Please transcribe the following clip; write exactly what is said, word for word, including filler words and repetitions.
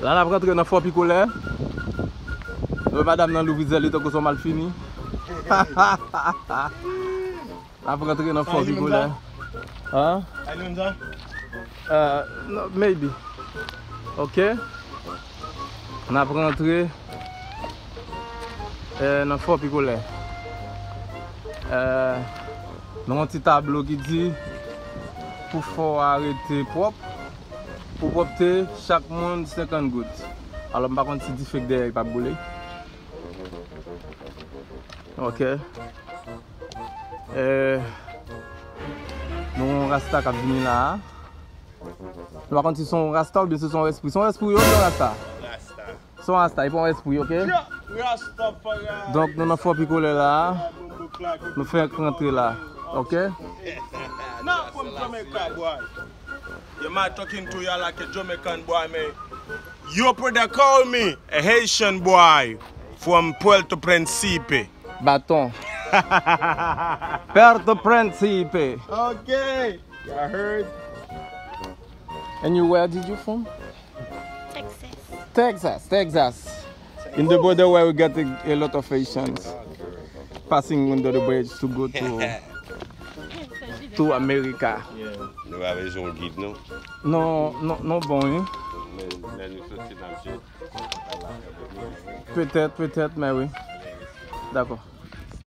La n ap rantre nan Fò Pikolè. Nou wè madanm nan louvri zèl li tankou se yon malfini. N ap rantre nan Fò Pikolè. Hein? Uh, no, maybe. Ok. N ap rantre eh, nan Fò Pikolè. Eh, nou yon ti tablo ki di pou fò a rete pwòp. Pou pwòpte, chak moun senkant goud. Alò, m pa konn si dife k dèyè l p ap boule. Ok. Eh, nou yon rasta k ap vini la a. Nou pa konn si se yon rasta oubyen si se yon espri. Se yon espri wi, yon rasta. Se yon rasta, e pa yon espri, ok? Donk, nou nan Fò Pikolè la a. Nou fenk rantre la, ok? Not from Jamaica, boy. Am I talking to you like a Jamaican boy, man? Yo, brother, call me a Haitian boy from Puerto Príncipe. Baton. Puerto Príncipe. Okay. You heard? And you, where did you from? Texas. Texas, Texas. In the border where we got a, a lot of Haitians passing under the bridge to go to, to America. Nou pa bezwen yon gid, non? Non, non, non, bon, wi. Men, men nou soti nan sud. Petèt, petèt, men wi. Dakò.